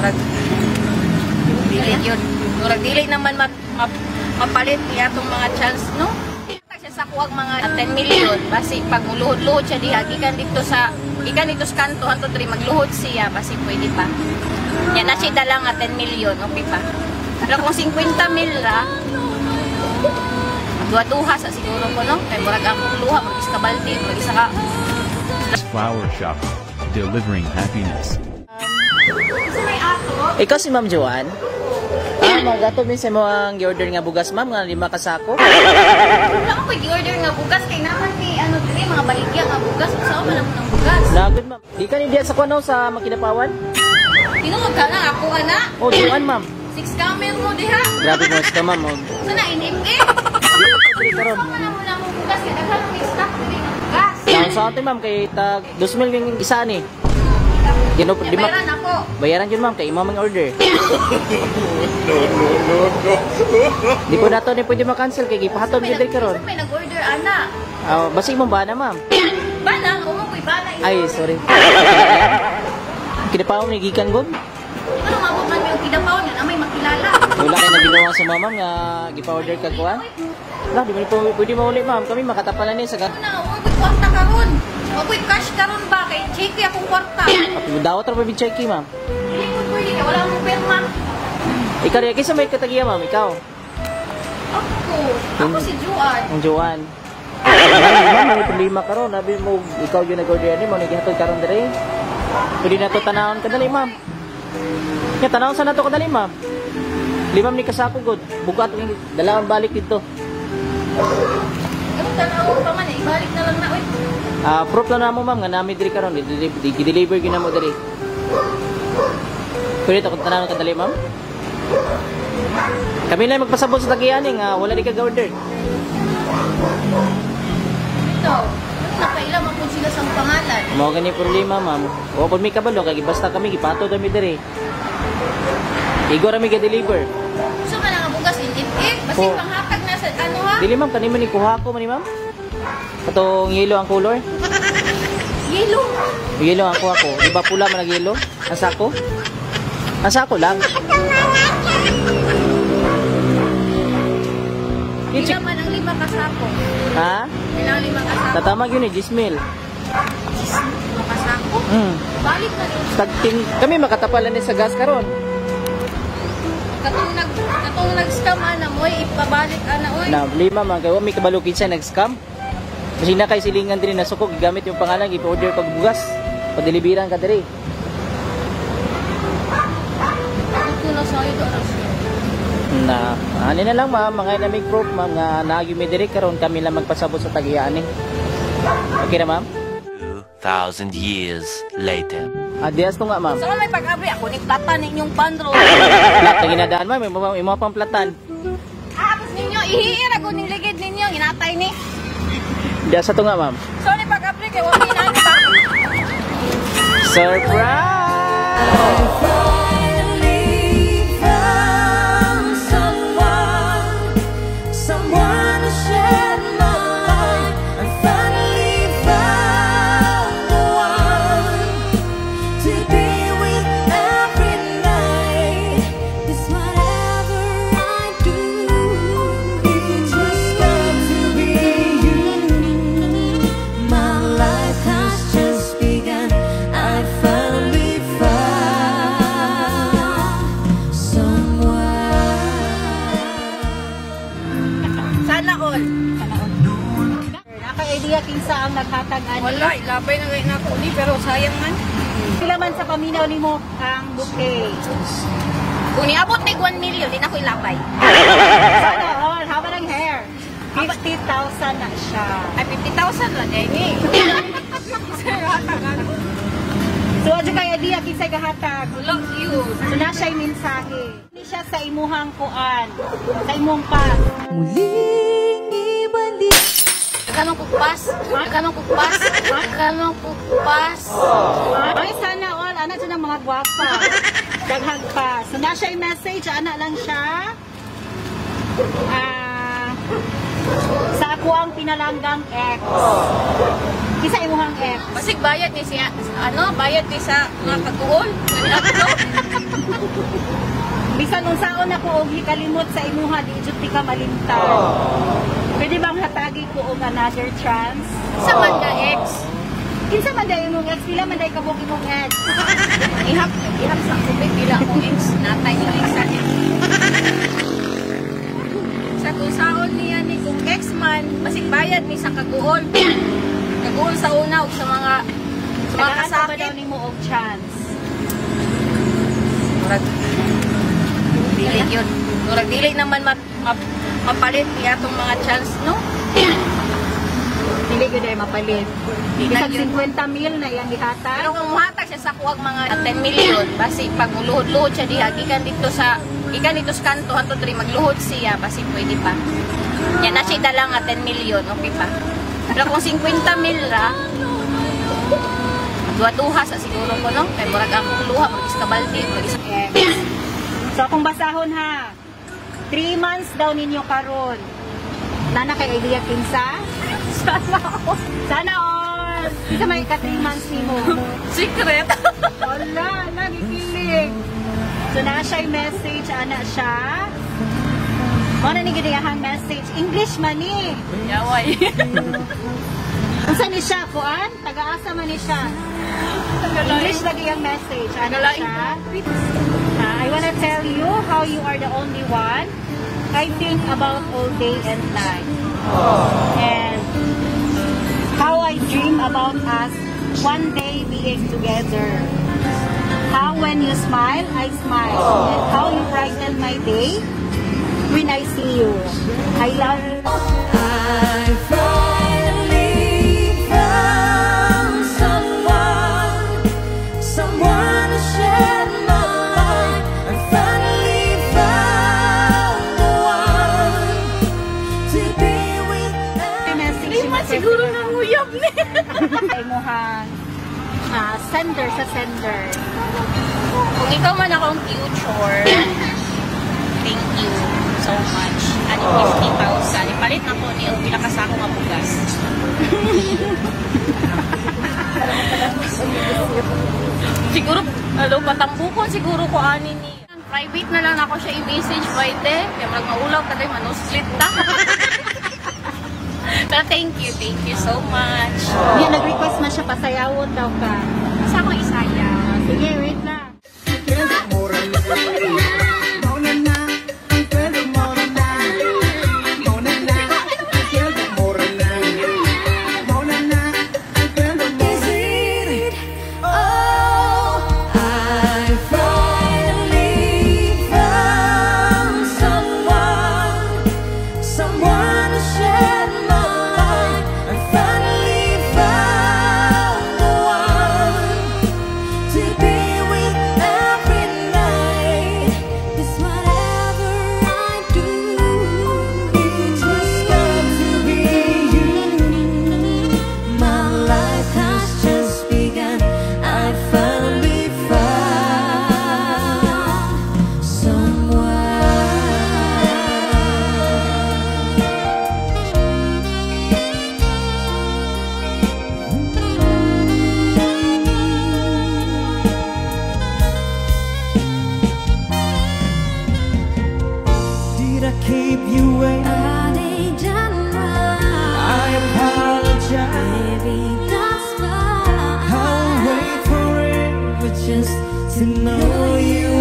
Murag dili yun. Murag dili naman mapalit niya atong mga chance, no? Siya sa kuwag mga 10 million basi pag muluhod-luhod siya diha gikan dito sa kanto hantod diri, magluhod siya, basi pwede pa. Nya na siya dala nga 10 million, okay pa. Pero kung 50 mil ra, duha-duha sa siguro ko, no? Kay murag akong luha, murag isa ka balde, murag isa ka Flower Shop. Delivering happiness. Sa may ato. Ikaw si Ma'am Joanne? Ah, magato min sa mo ang gi-order nga bugas, ma'am, nga 5 ka sako. Wala ko gi-order nga bugas kay naman ni ano diri mga baligya nga bugas, unsa man ang ng bugas. Nagod, ma'am. Di ka ni diya sa kuno sa Makinapawan? Tinuod ka na ako ana. Oh, Joanne, ma'am. Six camel mo diha. Grabe mo ka, ma'am. Oh. Sa na NFA. Diri karon. Unsa man mo na mo bugas kay daghan may stock diri nga bugas. Sa sa atin, ma'am, kay tag 2,000 yung isa ni. Gino Nya di ma bayaran ako. Bayaran yun, ma'am, kay imo mang order. No. Di po nato ni pwede ma-cancel kay gipahatod May gyud diri karon. May nag-order ana. Ah, basi mo ba na, ma'am? Bana, mo ko'y bana. Ay, sorry. Kinapaw ni gikan god. Ano mabot man yung Kidapawan nga na may makilala. Wala kay naginawa sa mama nga gipa-order ka kuan. Wala, di man po pwede mauli, ma'am. Kami makatapalan ni sa Ano na, wa ko'y kwarta karon. Wa ko'y cash karon ba kay check akong kwarta. Dawat ra pa big check, ma'am. Dili ko pwede kay wala akong perma. Ikaw rin, kinsa may katagiya, ma'am? Ikaw? Ako, ako si Juan. Ang Joanne. Ma'am, may problema karon. Nabi mo, ikaw yung nag-order ni mo, nagihatod karon dire. Pwede na to tanawon kadali, ma'am. Ya, tanawon sa nato kadali, ma'am. Limam ni kasako god. Bugat yung dalawang balik dito. Ano tanawon pa man eh, ibalik na lang na oy. Ah, proof lang namo, ma'am, nga nami diri karon, gi-deliver gyud namo diri. Pwede to kung tanawon kadali, ma'am. Kami lang magpasabot sa tagiyan eh, nga wala di ka order. Ito, nakaila man po sila sa pangalan. Mao gani problema, ma'am. Wa pud mi kabalo kay basta kami gipato kami diri. Igo ra mi ga-deliver. So man ang bugas in eh, basi Oh. panghatag na sa ano ha? Dili, ma'am, kanimo ni kuha ko man ni, ma'am. Katong yellow ang color. Yellow. Yellow ang kuha ko. Di ba pula man ang yellow? Ang sako? Ang sako lang. Pila man ang 5 ka sako? Ha? Pila ang 5 ka sako? Tatamag yun eh, Gismil. 5 ka sako? Balik na rin. Tagting, kami makatapalan ni sa gas karon. Katong nag-scam ana mo, ipabalik ana oy. Na lima man kay wa mi kabalo kinsa nag-scam. Kasi na kay silingan diri na suko gigamit yung pangalan gipa-order kag bugas. Padeliveran ka diri. Ito na sa ito aras. Na, ani na lang, ma'am, mga namig proof, ma'am, nga naagi mi diri karon, kami lang magpasabot sa tagiyaan eh. Okay na, ma'am? 2,000 years later. Adias to nga, ma'am. Sa may pag-abri ako ni plata ninyong pandro. Plat na ginadaan, ma'am, imo pang platan. Ah, tapos ninyo ihiir ako ning ligid ninyo ginatay ni. Dias to nga, ma'am. So ni pag-abri kay wa mi ba? Surprise! Finally found someone, someone to share my life. I finally found the one to be with every night. 'Cause whatever I do, it's just got to be you. My life has just begun. I finally found someone. Sana all. Naka-idea kinsa ang naghatag ani? Wala, ilabay na gay nako ni pero sayang man. Pila man sa paminaw nimo ang bouquet? Kung niabot mig 1 million, di na ko ilabay. Sana all, haba ng hair. 50,000 na siya. Ay, 50,000 lang eh ni. Sir, hatag ano? So, adyo kay idea kinsay gahatag? Wala yun. So, na siya'y mensahe. Ni siya sa imuhang kuan, sa imong pas. Muling ibalik. Kanong kukpas? Kanong kukpas? Kanong kukpas? Ay, sana all, ana dyan ang mga gwapa. Daghang pa. So, na siya'y message, ana lang siya. Ah, sa ako ang pinalanggang ex. Kinsa imuhang ex? Basig bayad ni siya, ano, bayad ni sa mga kaguol. Ano? Bisan unsaon ako og hikalimot sa imuha, di jud ti ka malimtan. Pwede bang hatagi ko og another chance? Sa man nga ex? Kinsa man day imong ex? Pila man day kabuk imong ex? Ihap, ihap sa tubig pila akong ex. Natay yung ex niya. Sa kung saon niya ni kung ex man, basig bayad ni sa kaguol. Kaguol sa una ug sa mga Tagaan pa ba kasakit. Daw nimo og chance? Murag dili yun. Murag dili naman mapalit niya atong mga chance, no? Dili gyud ay mapalit. Di na Bisag yun. 50 mil na iyang gihatag. Pero kung muhatag siya sa kuwag mga 10 million, basi pag muluhod-luhod siya diha, gikan dito sa kanto hantod diri magluhod siya, basi pwede pa. Yan na siya dala nga 10 million, okay pa. Pero kung 50 mil ra, duha-duha sa siguro ko, no? Kay murag akong luha, murag is kabaldi, murag is Yes. So akong basahon ha. 3 months daw ninyo karon. Nana kay idea kinsa? Sana all. Sana all. Kinsa may ka 3 months nimo? Secret. Wala, nagikilig. So na siya yung message, ana siya. Mo na ni gid iyahang message. English man ni. Yaway. Unsa ni siya kuan? Taga-asa man ni siya? English lagi ang message. Ano Tagalain. siya? Ah, "I wanna tell you how you are the only one I think about all day and night. And how I dream about us one day being together. How when you smile, I smile. And how you brighten my day when I see you. I love you." I finally found someone, someone to share my life. I finally found the one to be with. Message Di man siguro nang uyab ni. Imuhang sender sa sender. Kung ikaw man akong future, thank you so much. Ano, 50,000. Ipalit na ko ni og pila ka sako nga bugas. Siguro, ano, patambukon siguro ko ani ni. Private na lang ako siya i-message pwede. Kaya mag maulaw ka tayo, manuslit ta. Pero thank you so much. Yan, nag-request man siya, pasayawon daw ka. Sa akong isaya. Sige, wait lang. Is it? Oh, I finally found someone, someone to share my life. I finally found the one to be with every night. 'Cause whatever I do, it just got to be you. My life has just begun. I finally found someone. Did I keep you waiting? I apologize. Baby, that's fine. I'll wait forever just to know you.